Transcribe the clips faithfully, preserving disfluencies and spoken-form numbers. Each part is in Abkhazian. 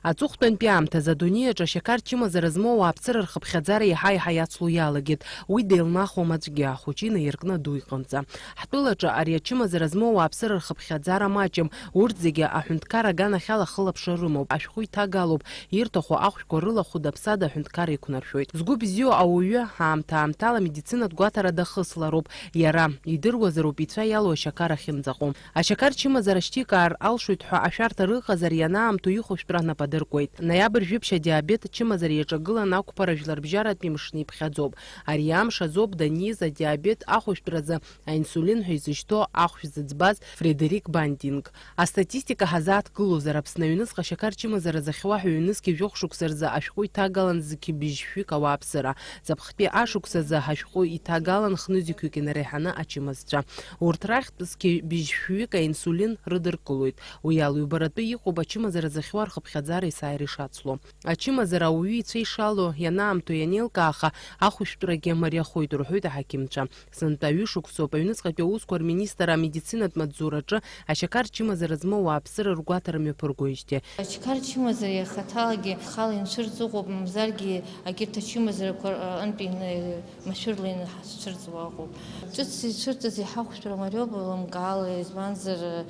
Аҵыхәтәантәи аамҭазы адунеи аҿы ашьақар чымазара змоу ауааԥсыра рхыԥхьаӡара иаҳа-иаҳа иацло иалагеит. Уи деилнахуам аӡәгьы, ахәыҷы инаиркны аду иҟынӡа. Ҳтәылаҿы ари ачымазара змоу ауааԥсыра рхыԥхьаӡара маҷым. Урҭ зегьы аҳәынҭқар аганахьала ахылаԥшра рымоуп, ашәҟәы иҭагалоуп, ирҭаху ахәшәқәа рыла хәыда-ԥсада аҳәынҭқар иқәнаршәоит. Згәы бзиоу ауаҩы аамҭа-аамҭала амедицинатә гәаҭара дахыслароуп. Иара идыруазароуп ицәа иалоу ашьақар ахьынӡаҟоу. Ашьақар чымазара шьҭикаар алшоит ҳәа ашәарҭа рыҟазар, ианаамҭоу ихәышәтәра нападыркуеит. Ноиабр жәиԥшь адиабет чымазара иаҿагылан ақәԥара жәларбжьаратәи мшны иԥхьаӡоуп. Ари амш азоуп даниз адиабет ахәышәтәразы аинсулин ҳәа изышьҭоу ахәшә зыӡбаз Фредерик Бандинг. Астатистика ҳазааҭгылозар, Аԥсны аҩныҵҟа ашьақар чымазара зыхьуа ҳәа ҩнызқьи жәохә шықәса рзы ашәҟәы иҭагалан зқьи быжьшәҩык ауааԥсыра. Ҵыԥхтәи ашықәсазы ҳашәҟәы иҭагалан хнызқьҩык инареиҳаны ачымазцәа. Урҭ рахьтә зқьи быжьшәҩык аинсулин рыдыркылоит. Уи ала ҩбаратәы иҟоуп ачымазара зыхьуа рхыԥхьаӡара есааира ишацло. Ачымазара ауаҩы ицәа ишало ианаамҭоу ианеилкааха, ахәышәтәрагьы мариахоит, рҳәоит аҳақьымцәа. Сынтәа ҩышықәсоуп аҩныҵҟатәи аусқәа рминистр амедицинатә маҵзураҿы ашьақар чымазара змоу ауааԥсыра ргәаҭара мҩаԥыргоижьҭеи. Ашьақар чымазара иахаҭалагьы хала инцәырҵыҟоуп, мамзаргьы агьырҭ ачымазарақәа рҟынтә ин-, машәырла инаҳацәырҵуа ыҟоуп. Ҿыц ицәырҵыз иаҳа ахәшәтәра мариоуп, лымкаала, избанзар, э,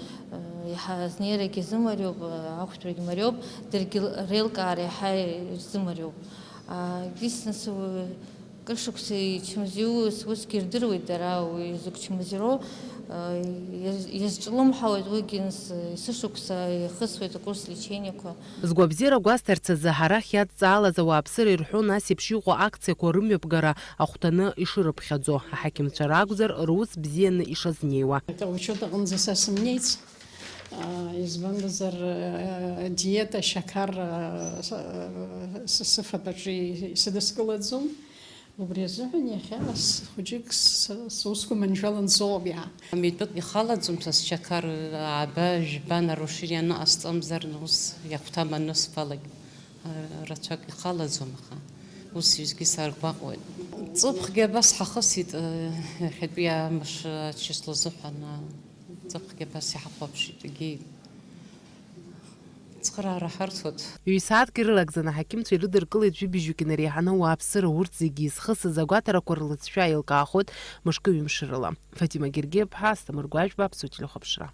иаҳа азнеирагьы зымариоуп, э, ахәшәтәрагьы мариоуп, даргьы реилкаара иаҳа ирзымариоуп. А, бизнес, э, кыр шықәса ичмазаиуз усгьы ирдыруеит дара, уи зықә чмазароу, э, иаз-, иазҿлымҳауеит, уигьы нас, э, есышықәса ихысуеит акурс лечениақәа. Згәабзиара гәасҭарц азы ҳарахь иадҵаалаз ауааԥсыра ирҳәон ас еиԥш иҟоу акциақәа рымҩаԥгара ахәҭаны ишырыԥхьаӡо, аҳақьымцәа ракәзар, рус бзианы ишазнеиуа. Аучет аҟынӡа са сымнеиц, а, избанзар, а, диета, шьақар, а, с-, а, с-, сыфатәаҿы исыдыскылаӡом. Убри азыҳәан иахьа с-, хәыҷык с-, сусқәа маншәалан соуп иаҳа. Митәык ихалаӡом са сшьақар ааба, жәба нарушение аныҟасҵамзар, ус иахәҭам анысфалак, а, рацәак ихалаӡом, аха ус ҩызгьы саргәаҟуеит. Ҵыԥхгьы абас ҳахысит, а, иахьатәи амш ачисло азыҳәан, а, ҵыԥхгьы абас иҳахәаԥшит, егьи. Цхыраара ҳарҭоит. Ҩ-сааҭк ирылагӡаны аҳақьымцәа ирыдыркылеит жәибжьҩык инареиҳаны ауааԥсыра, урҭ зегьы изхысыз агәаҭарақәа рлыҵшәа еилкаахоит мышкы-ҩымш рыла. Фатима Гергиа-ԥҳа, Асҭамыр Гәажәба, Аԥсуа телехәаԥшра.